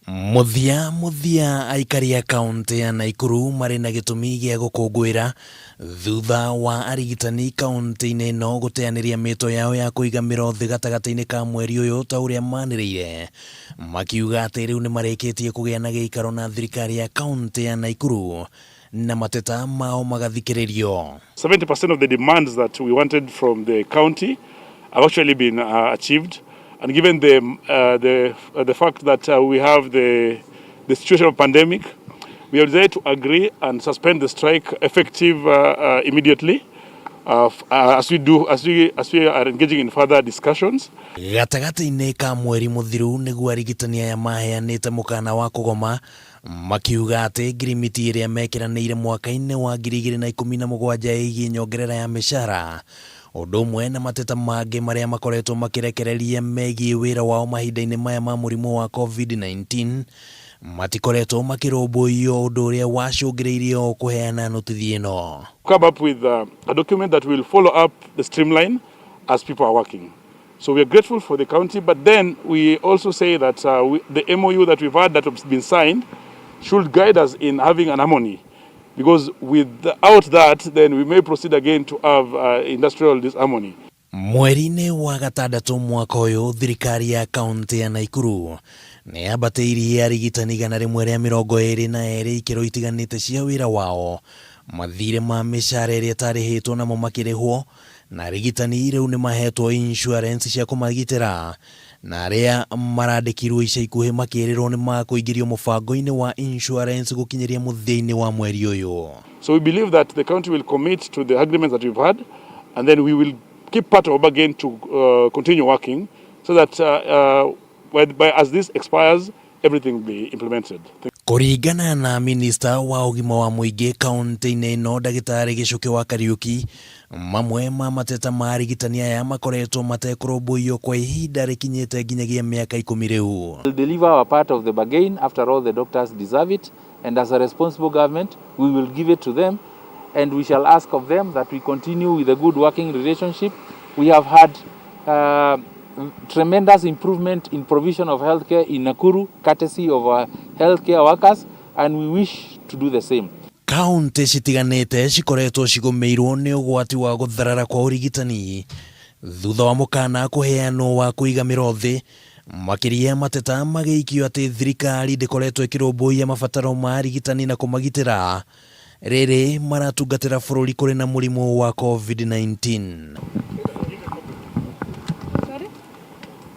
Mũthia mũthia aikari a kaũntĩ ya Naikuru marĩ na gĩtũmi gĩa gũkũngũĩra thutha wa arigitani kaũntĩ-inĩ ĩno gũteanĩria mĩto yao ya kũiga mĩro thĩ gatagatĩ-inĩ ka mweri ũyũ ta ũrĩa manĩrĩire makiuga atĩ rĩu nĩ marĩkĩtie kũgĩa na gĩikaro na thirikari ya kaũntĩ ya Naikuru na mateta mao magathikĩrĩrio. 70% of the demands that we wanted from the county have actually been achieved. And given the fact that we have the situation of pandemic, we have decided to agree and suspend the strike effective immediately as we are engaging in further discussions. Gatagatĩ-inĩ ka mweri mũthiru nĩguo arigitani aya maheanĩte mũkana wa kũgoma makiuga atĩ ngirimiti ĩrĩa mekĩranĩire mwaka-inĩ wa 2017 ĩgiĩ nyongerera ya mĩcara ũndũ ũmwe na mateta mangĩ marĩa makoretwo makĩrekereria megiĩ wĩra wao mahinda-inĩ maya ma mũrimũ wa COVID-19 matikoretwo makĩrũmbũiyo ũndũ ũrĩa wacũngĩrĩirie o kũheana notithi ĩno. Come up with a document that will follow up the streamline as people are working. So we are grateful for the county, but then we also say that the MOU that we've had that has been signed should guide us in having an harmony. Because without that, then we may proceed again to have industrial disharmony. Mweri-inĩ wa gatandatũ mwaka ũyũ thirikari ya kaũntĩ ya Naikuru nĩ yambatĩirie arigitani 122 ikĩro itiganĩte cia wĩra wao mathirĩ ma mĩcara ĩrĩa ĩtarĩhĩtwo namo makĩrĩhwo na arigitani rĩu nĩ mahetwo insurance cia kũmagitĩra na arĩa marandĩkirwo ica ikuhĩ makĩrĩrwo nĩ makũingĩrio mũbango-inĩ wa insurance gũkinyĩria mũthia-inĩ wa mweri ũyũ. So we believe that the county will commit to the agreements that we've had, and then we will keep part of bargain to continue working so that as this expires, everything will be implemented. Kũringana na minista wa ũgima wa mũingĩ kaũntĩ-inĩ ĩno ndagĩtarĩ Gĩcũkĩ wa Kariũki, mamwe ma mateta ma arigitani aya makoretwo matekũrũmbũiyo kwa ihinda rĩkinyĩte nginyagia mĩaka 10 rĩu. We'll deliver our part of the bargain. After all, the doctors deserve it, and as a responsible government, we will give it to them, and we shall ask of them that we continue with a good working relationship. We have had tremendous improvement in provision of healthcare in Nakuru, courtesy of our healthcare workers, and we wish to do the same. Kaũntĩ citiganĩte cikoretwo cigũmĩirwo nĩ ũgwati wa gũtharara kwa ũrigitani thutha wa mũkana kũheanwo wa kũiga mĩro thĩ makĩria mateta magĩikio atĩ thirikari ndĩkoretwo ĩkĩrũmbũiya mabataro ma arigitani na kũmagitĩra rĩrĩ maratungatĩra bũrũri kũrĩ na mũrimũ wa COVID-19.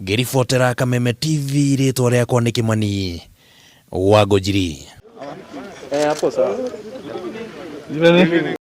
Ngĩribotera Kameme TV rĩtwa rĩakwa nĩ Kĩmani wa Ngũnjiri. Hapo sawa.